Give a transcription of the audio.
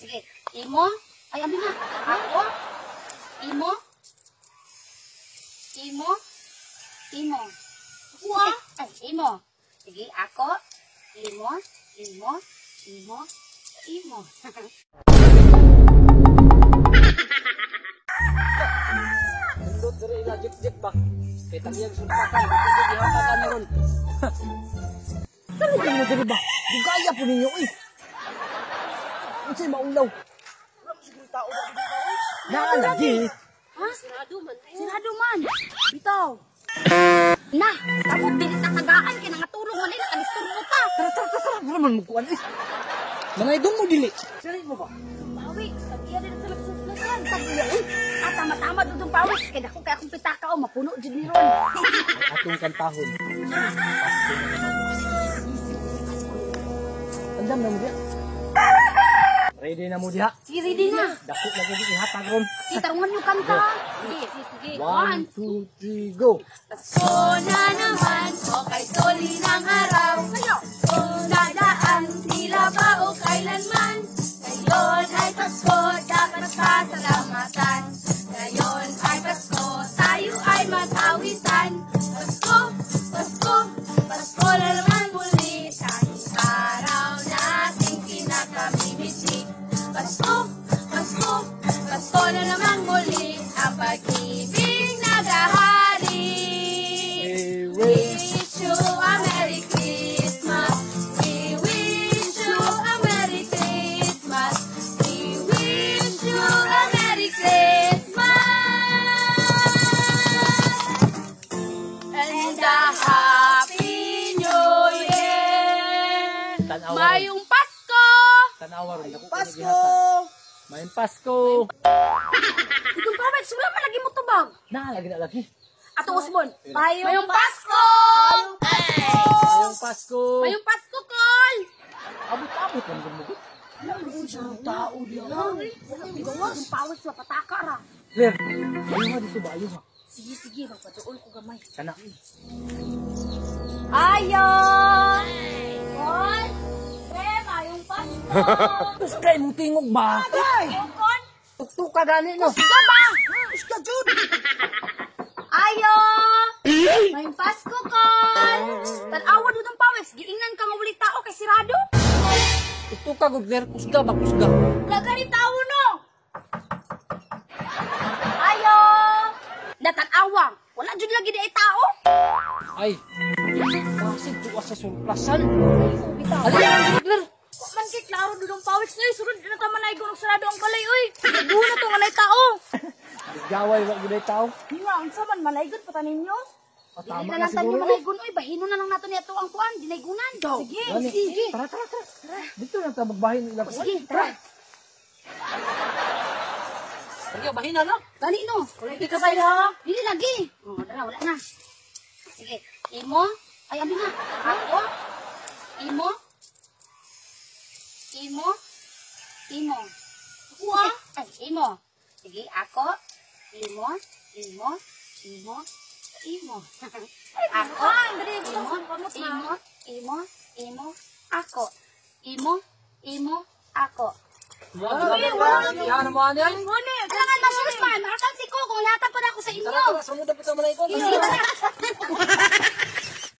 Sige. Imo. Ay, ano na? Ako. Imo. Imo. Imo. Sige. Ay, imo. Sige, ako. Imo. Imo. Imo. Imo. Nindot diri ila jik-jik ba. Kay tagiyag sulpakan, tugod gihatagan ni ron. Dali mo diri ba? Dugaya po ninyo eh. Unsay maulaw? Wala mo siguro tao ba dito eh. Naa lagi. Ha? Sirado man. Sirado man. Bitaw. Na, kamot dili ta tagaan kay nangatulong man ila kadisturbo ta. Tara tara tara, tara. Wala man mo kuan eh. Mga idong mo dili. Sali mo ba? Pawi, tagiya din sa lagsuplasan. Tagiya eh. Ah, tama-tama dudong pawi. Kay dako kay akong pitaka o mapuno jud ni ron. Atong kantahon. Pasko na naman. Andam na mo diha. Ready na mo diha. Sige, ready na. Dako na gud ihatag ron. Sige, tarungan nyo kanta. Sige, sige, sige. 1, 2, 3, go. Pasko na naman, o kay soli ng araw. Kung dadaan, tila ba o kailanman. Ngayon ay Pasko, dapat pasalamatan. Ngayon ay Pasko, tayo ay mag-awitan. Pasko, Pasko, Pasko na naman muli. Tanging araw nating kinakamimiti. Pasko, Pasko, Pasko na naman muli. Ang pag-ibig nagahari. We We wish you a Merry Christmas. We wish you a Merry Christmas. We wish you a Merry Christmas. And a Happy New Year. Tanawa. Mayong Pasko! Tanawa ron. Dako Pasko! Mayong Pasko. Itong pawi, sula man lagi mo tubag. Na lagi na lagi. Ato usbon. Mayong Pasko! Mayong Pasko. Mayong Pasko, Kol! Abot-abot lang gud mo. Tao diha. Gawas. Itong pawi, sula pataka ra. Claire, ayo nga dito ba ayo ha. Sige, sige, magpaduol ko gamay. Kana. Ayo! Kol! Pre, mayong Pasko! Tus kay mong tingog ba? Ay! Kon! Tuktuk ka gani no. Kusga ba? Iska jud! Ayo! Mayong Pasko, Kol! Tanawa dudong pawis, giingnan ka nga wali tao kay sirado. Tuktuk ka gud Claire, kusga ba kusga. Wala gani tao no! Ayo! Natanawa, wala jud lagi di ay tao. Ay. Pasig tuwa sa surplasan. Bitaw. Ali lang gud Claire. Wa man kay klaro dudong pawis na surod na ta manaygon og sarado ang balay oy. Duha na to nga nay tao. Gaway wa gud ay tao. Nga unsa man manaygon pa ta ninyo? Ah, Dili tama na na lang tanyo siguro. manaygon oy, bahino na lang nato niya ang kuan, dinaygunan. Sige, Gani. sige. Tara tara tara. Dito na ta magbahin ila. Sige, tara. Sige, bahin na no. Gani no. Hindi ka ba ha? Dili lagi. Oh, dara wala na. Sige, imo. Ay, ano na? Ako. Imo. Imo. Imo. Sige. Ay, imo. Sige, ako. Imo. Imo. Imo. Imo. Ako. Imo. Imo. Imo. Imo. Ako. Imo. Imo. Ako. Yan mo ani ay. Kailangan ma-shoes man. Makakansi ko kung lahat pa na ako sa inyo. Tara tara, sunod na pud sa manay ko. Sige, tara.